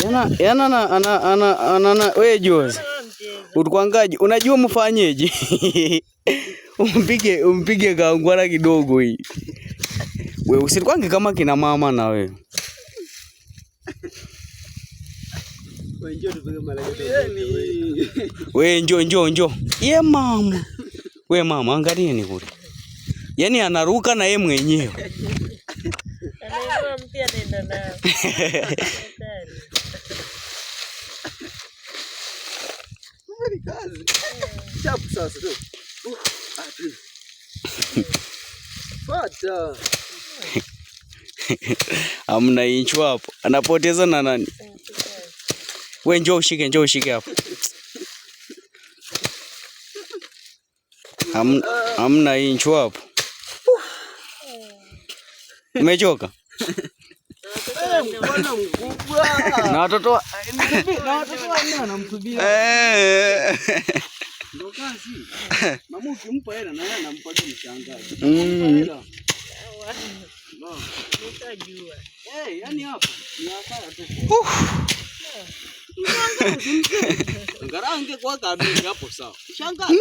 Yana yana ana ana ana ana wewe Jozi. Utukwangaje? Unajua mfanyeje? Umpige umpige kangwara kidogo hii. Wewe usikwange kama kina mama na wewe. We njoo njoo njoo. Ye mama. We mama angalieni kule. Yaani anaruka na ye mwenyewe. Amna inchu hapo. Anapoteza na nani? We njoo ushike, njoo ushike hapo. Hamna inchu hapo. Umechoka? Na watoto wanamsubiri. Ndio kazi. Mama ukimpa hela na yeye anampa mshangazi. Eh, yani hapo ni hasara tu. Ngarange kwa kabili hapo sawa. Shangazi.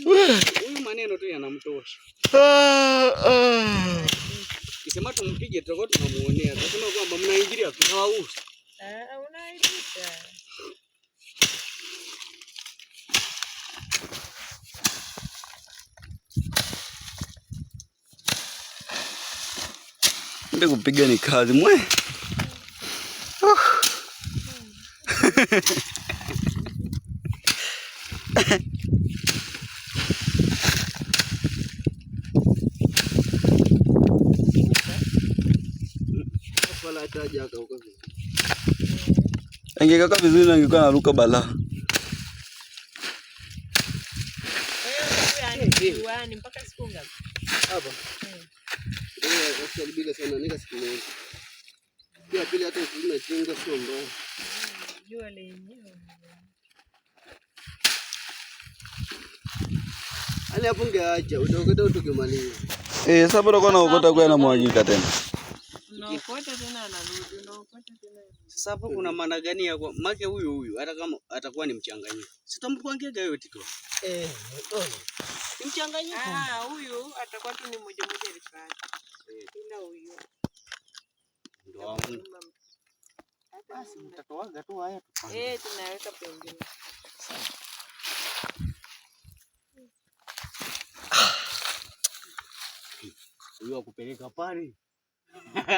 Huyu maneno tu yanamtosha. Kisema tumpige tutakuwa tunamuonea. Tunasema kwamba mnaingilia tunawauza. Ah, unaibisha. Kumbe kupiga ni kazi mwe. Angekaka vizuri na angekuwa anaruka balaa. Mpaka siku ngapi? Hapa. Usiharibika sana, nika siku moja. Pia pili hata ukilima chinga sio mbaya. Jua lenyewe. Yaani hapo ungeacha utaokota utukimaliza. Eh, sasa bado kwa naokota kwa anamwagika tena. Unaokota tena anarudi, unaokota tena. Sasa hapo kuna maana gani ya make huyu huyu hata kama atakuwa ni mchanganyiko. Sitamkwangia yote tu. Eh, ni mchanganyiko. Ah, huyu atakuwa tu ni mmoja mmoja alifanya. Ila huyu. Ndio hamna. Basi mtatoaga tu haya tu. Eh, tunaweka pembeni. Huyu akupeleka pale.